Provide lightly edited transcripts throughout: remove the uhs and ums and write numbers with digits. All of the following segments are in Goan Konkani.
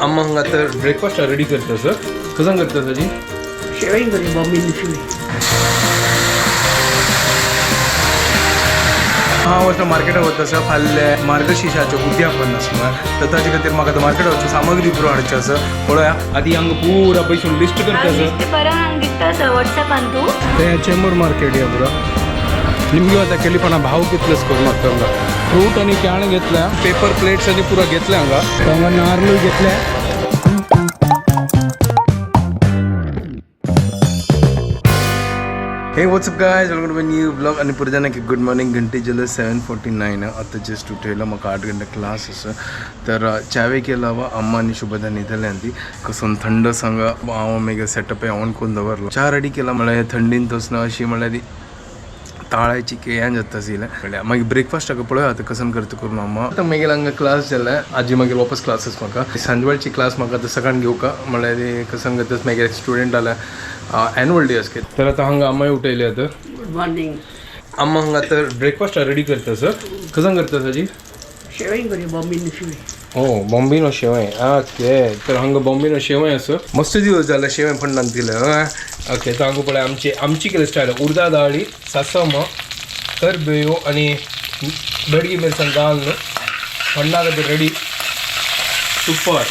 अम्मा हांगा तर ब्रेकफास्ट रेडी करता सर. कसं करता सर जी? शेवई करी बॉम्बे शेवई. हांव वचना मार्केटाक वता आसा. फाल्यां मार्गशीर्षाचें उद्यापन आसना तर ताजे खातीर म्हाका आतां मार्केटाक वचून सामग्री पुरो हाडची आसा. पळोवया आदी हांगा पुरा पयसून लिस्ट करता सर. लिस्ट बरोवन हांगा दिता सर वॉट्सएपान तूं. ते चेंबूर मार्केट या पुरा. निमगे आतां केलीपणा भाव कितलेच करून आतां हांगा फ्रूट आनी केळें घेतल्या, पेपर प्लेट्स आनी पुरा घेतल्या हांगा. हांगा नार्लूय घेतल्या. Hey, what's up guys? Welcome to my new vlog. आणि पुरजाना की गुड मॉर्निंग. घंटे जल 7:49. आता जस्ट उठेला म्हाका 8 घंटे क्लास आसा. तर च्यावे के अलावा अम्मा आनी शुभदा न्हिदले ती कसून थंड सांगा हांव मागीर सेटअप ऑन करून दवरलो. च्या रेडी केला म्हळ्यार थंडीन तसना अशी म्हळ्यार ती ताळ्याची केयान जाता आशिल्लें. म्हळ्यार मागीर ब्रेकफास्ट पळय आतां कसन करता करून अम्मा. आतां मागीर हांगा क्लास जाल्या आजी मागीर वापस क्लासीस म्हाका सांजवेळची क्लास म्हाका आतां सकाळीं घेवका म्हळ्यार कसन करता मागीर स्टुडंट आल्या एनुअल डे आसके. तर आतां हांगा अम्माय उठयली आतां. Good morning. अम्मा हांगा तर ब्रेकफास्ट रेडी करता सर. कसन करता सर जी? शेवई करी बॉम्बे शेवई. हो बॉम्बेनो शेवय. ओके तर हांगा बॉम्बेनो शेवय आसा. मस्त दिवस जाले शेवय फंडान दिले. ओके तर हांगा पळय आमची आमची केली स्टायल उर्दा दाळी सासम करबेयो आनी बेडगी मिरसांग घालून फंडा खातीर रेडी सुपर.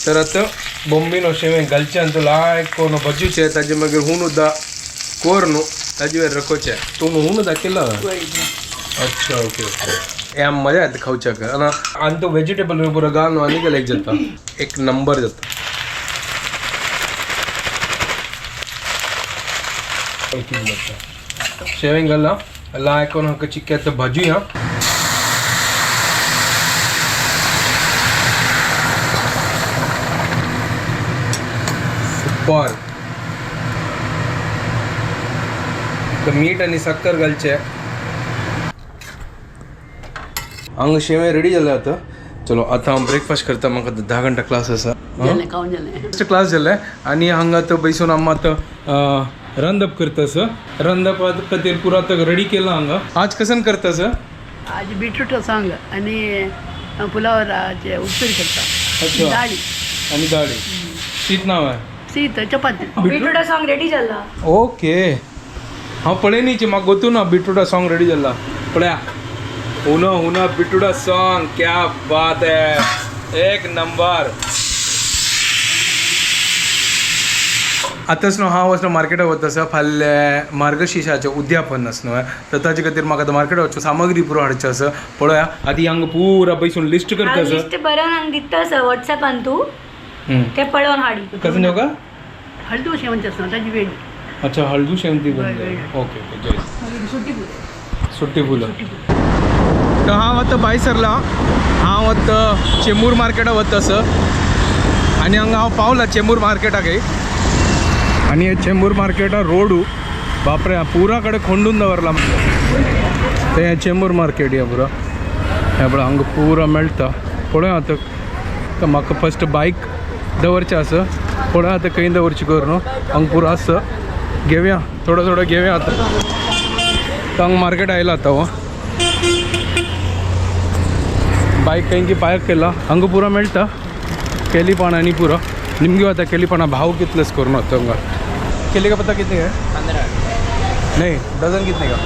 तर आतां बॉम्बेनो शेवय घालचें आनी तो लायक कोण भजूचें ताजे मागीर हून उद्दा कोर न्हू ताजे वयर रकोचें. तूं हून उद्दा केला. अच्छा ओके ओके. हे मजा येता खावच्याक. आनी तो वेजिटेबल पुरो घालून आनी एक जाता एक नंबर जाता. शेवंग घाला लायक कोण हाका चिक्क्याचं भाजूया. सुपर. तर मीठ आनी साकर घालचें. हांगा शेवय रेडी जाले आतां. चलो आतां हांव ब्रेकफास्ट करता. म्हाका आतां 10 घंटा क्लास आसा. जालें खावन जालें. फर्स्ट क्लास जालें आनी हांगा आतां बैसून आमी आतां रंदप करता सर. रंदप खातीर पुरो आतां रेडी केलां हांगा. आज कसन करता सर? आज बीटरूट सांग आणि पुलावराचे उपीट करता. अच्छा. दाळी. आनी दाळी शीत नांव आहे. शीत चपाती. बिटरूटा सॉंग रेडी जाला. ओके हांव पळयनीची म्हाका गोतू ना बिटरुटा सॉंग रेडी जाला. पळया हुना हुना बिटरुटा सॉंग क्या बात है एक नंबर. आतांच न्हू हांव वचना मार्केटाक वता आसा. फाल्यां मार्गशीर्षाचें उद्यापन आसा न्हू तर ताजे खातीर म्हाका आतां मार्केटाक वचून सामग्री पुरो हाडची आसा. पळोवया आदी हांगा पुरा पयसून लिस्ट करता सर. लिस्ट बरोवन हांगा दिता सर वॉट्सएपान तूं. ते पळोवन हाडी. कसं नेऊ का? हळदू शेवंती आसना ताजी वेणी. अच्छा हळदू शेवंती हय, हय. ओके ओके जय. मागीर सुटी फुलां. सुट्टी फुलां. तर हांव आतां भायर सरला. हांव आतां चेंबूर मार्केटाक वता आसा आनी हांगा हांव पावला चेंबूर मार्केटाक. आनी हे चेंबूर मार्केटा रोडू बापरे पुरा कडेन खोंडून दवरला. ते हे चेंबूर मार्केट या पुरा. हे पळय हांगा पुरा मेळटा. पळोवया आतां म्हाका फस्ट बायक दवरचें आसा. पळोवया आतां खंय दवरची कर न्हू. हांगा पुरो आसा. घेवया थोडो थोडो घेवया आतां. तर हांगा मार्केट आयला आतां. हो बायक खंय की पार्क केला. हांगा पुरा मेळटा केलीपान आनी पुरा. निमगे आता केलीपाना भाव कितलेच करून आता हांगा. केले का पत्ता कितने का है? 15. नहीं डजन कितने का?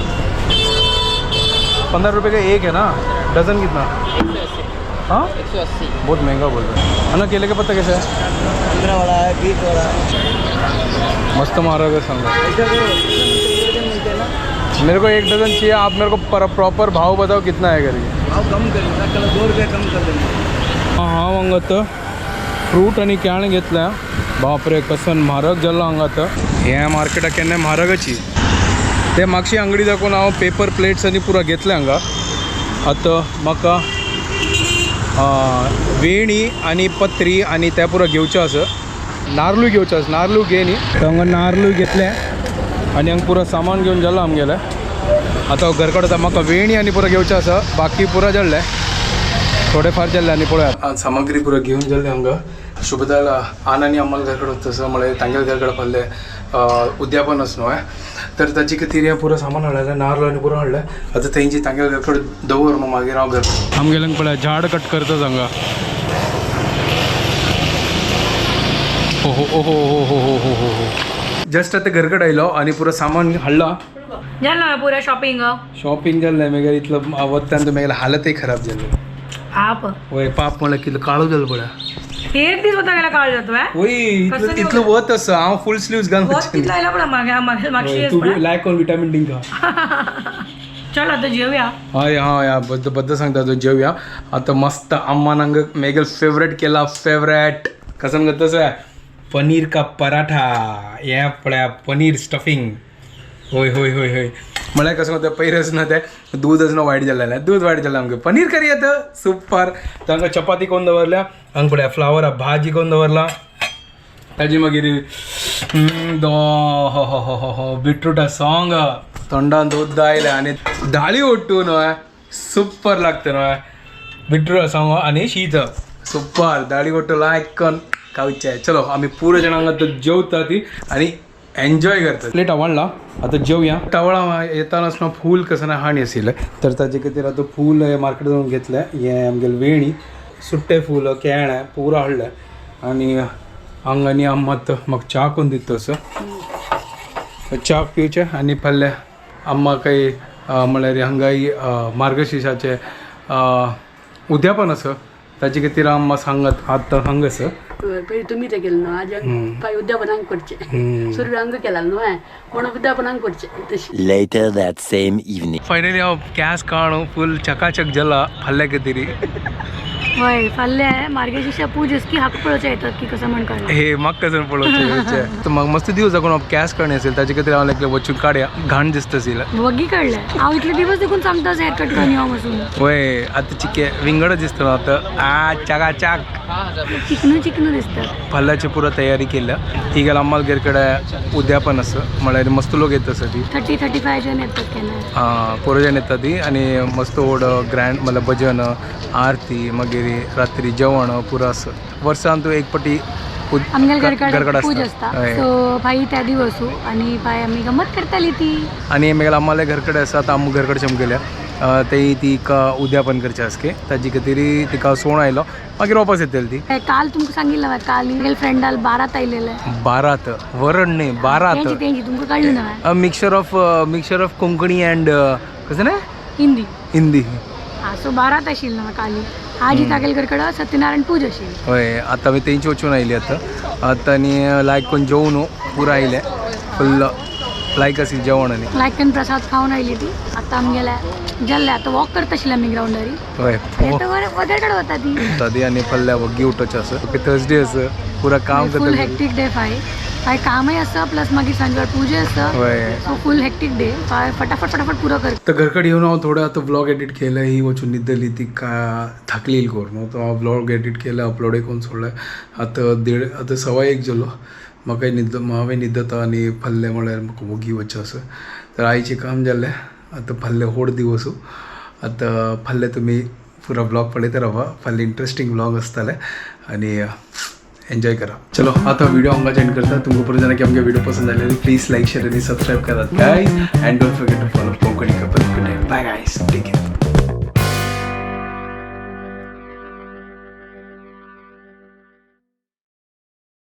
15 रुपये का एक है ना. डजन कितना? 180. हाँ 180. बहुत महंगा बोल रहे हैं. अन्ना केले का पत्ता कैसा है? 15 वाला है, 20 वाला है. मस्त महाराज है सांगा. ऐसा करो, डजन मिलते हैं ना. मेरे को एक डजन चाहिए. आप मेरे को प्रॉपर भाव बताओ कितना है करके. भाव कम करेंगे, चलो 2 रुपये कम कर देंगे. हांव हांगा आतां फ्रूट आनी केळें घेतल्या. बापरे कसन म्हारग जालां हांगा आतां. हें मार्केटाक केन्नाय म्हारगची. ते मागशी अंगडी दाखोवन हांव पेपर प्लेट्स आनी पुरा घेतले हांगा. आतां म्हाका वेणी आनी पत्री आनी ते पुरा घेवचें आसा. नार्लूय घेवचो आसा. नार्लू घे न्ही. तर हांगा नार्लूय घेतले आनी हांगा पुरा सामान घेवन जालां आमगेलें. आतां हांव घर कडेन वता. म्हाका वेणी आनी पुरा घेवचें आसा. बाकी पुरा जाल्लें थोडे फार जाल्ले. आनी पळया सामग्री पुरा घेवन जाल्ले हांगा. शुभदाला आन आनी अम्माल घरकडे वता आसा. म्हळ्यार तांगेल्या घरकडे फाल्यां उद्यापन आसा न्हू. तर ताजे खातीर हें पुरो सामान हाडलें नार्ल आनी पुरो हाडलें. आतां तेंची तांगेल्या घरकडे दवर न्हू मागीर हांव घर आमगेल्यांक पळया झाड कट करता हांगा. ओहो ओहो हो हो हो हो हो हो. जस्ट आता घरकड आयलो आणि पुरो सामान हाडला. जालें ना पुरा शॉपिंग. शॉपिंग जाल्लें मागीर इतलो वत्तान मागीर हालतय खराब जाल्ली. आप वय पाप म्हणल्यार कितलो काळो जालो पळय. एक दीस वता गेला काळ जातो हे? वय कसं इतलो इतलो वत आसा, हांव फूल स्लीव्स घालून वत कितलो आयला पळय मागे मागे मागशी. तूं लायक कोण विटामीन डी खा. चल आता जेवया. हय हय हय, बद्द बद्द सांगता तूं, जेवया आतां मस्त. अम्मान हांगा मेगेल फेवरेट केला, फेवरेट कसं सांगता तसं पनीर का पराठा. हे पळया पनीर स्टफिंग. होय होय होय होय, म्हळ्यार कसं म्हणता पयरच ना तें दूदच ना वायट जाल्लें, दूद वायट जालें आमकां पनीर करी येता सुपर. तांकां चपाती कोन्न दवरल्या हांगा पळया, फ्लावरा भाजी कोन्न दवरला. ताजी मागीर दो हो हो हो हो हो बिटरूटा सोंग तोंडान दूद आयलें आनी दाळी ओट्टू न्हय सुपर लागता न्हय. बिटरूटा सोंग आनी शीत सुपर, दाळी ओट्टू लायक करून खावचें. चलो आमी पुरो जाणां आतां जेवता ती आनी एन्जॉय करता. प्लेट वाडला, आतां जेवया. टवळा येतानाच ना फूल कसं ना हाणी आशिल्लें, तर ताजे खातीर आतां फूल मार्केट जावन घेतलें. हें आमगेलें वेणी सुट्टे फूल केळें पुरो हाडलें आनी हांगा आनी अम्मा आतां म्हाका च्या करून दिता तसो च्या पिवचें. आनी फाल्यां अम्मा काही म्हळ्यार हांगाय मार्गशीर्षाचें उद्यापन आसा, ताजे खातीर अम्मा सांगत आतां हांगा आसा. पयलीं तुमी तें केलें न्हू, आज पाय उद्यापनाक करचें. सुरवे हांगा केला न्हू हांवें, पूण उद्यापनाक करचें तशी. Later that same evening. Finally हांव कॅस काणू फूल चकाचक जाला फाल्यां खातीर. वय फाल्यां मार्गशीर्षा पूज की हाका पळोवचें येतात की कसं म्हण कळना. हे म्हाका कसं पळोवचें, म्हाका मस्त दिवस जागून हांव कॅस काडणी असेल, ताजे खातीर हांव लायक वचून काडया, घाण दिसता आशिल्लें. वगी काडलें हांव इतले दिवस देखून सांगता हेअर कट करून यो बसून. वय आतां चिके विंगडच दिसता आतां, आ चकाचक. चिकनू चिकनू दिसतात. फाल्यांची पुरो तयारी केल्या. ही गेला आम्हाला घरकडे उद्यापन आसा, म्हळ्यार मस्त लोक येत आसा ती. 30 35 जण येतात केन्ना. पोरो जण येता ती आनी मस्त व्हड ग्रँड म्हळ्यार भजन आरती, मागीर रात्री जेवण पुरो आसा. वर्सान तूं एक पटी आमगेल्या घरकड घरकडे पूज आसता. हय. सो भाई त्या दिवसू आणि भाई आमी गमत करताली ती. आनी मागीर आम्हाला घरकडे आसा, आतां आम घरकडे चमकेल्या ते तिका उद्यापन करचें आसके, ताजे खातीर तिका सोण आयलो, मागीर वापस येतली ती. हे काल तुमकां सांगितलं ना, काल गेल फ्रेंडाल बारात आयलेले. बारात वरण न्ही बारात. तेंची तेंची तुमकां कळ्ळें ना. Mixture of Konkani and कसं ना हिंदी. हिंदी. हा सो बारात आशिल्ली ना काली, आज तागेल घरकडे सत्यनारायण पूज आशिल्ली. हय आतां आमी तेंची वचून आयली आतां. आतां आनी लायक कोण जेवण पुरो आयलें, फुल्ल लायक आशिल्लें जेवण आनी लायकन प्रसाद खावन आयली ती. आतां आमगेल्या जाल्लें, आतां वॉक करता आशिल्लें आमी ग्रावंडारी. हय वगैरे वता ती. ती आनी फाल्यां वग्गी उठोवचें आसा, ओके थर्सडे आसा, पुरा काम फुल करता. हेक्टिक डे फाय, फाय कामय आसा प्लस मागीर सांजवेळ पूजा आसा. हय. So full hectic day five, फटाफट फटाफट पुरो कर. तर घरकडे येऊन हांव थोडं आतां व्लॉग एडिट केलं. ही वचून न्हिदली, ती का थकली करून. तो हांव व्लॉग एडिट केलं, अपलोडय करून सोडलें. आतां देड, आतां 1:15 जालो. म्हाका न्हिद, हांवें न्हिदता आनी फाल्यां म्हळ्यार म्हाका वोगी वचचें आसा. तर आयचें काम जालें, आतां फाल्यां व्हड दिवस. आतां फाल्यां तुमी पुरो व्लॉग पळयत रावा, फाल्यां इंट्रस्टींग व्लॉग आसतलें आनी एन्जॉय करा. चलो आता व्हिडिओ हांगा एंड करता. तुमकां पुरो जाणां की आमगे व्हिडिओ पसंद आलेली, प्लीज लाईक, शेअर आणि सबस्क्राईब करात guys, and don't forget to follow Konkani couple. Good night, bye guys, take care.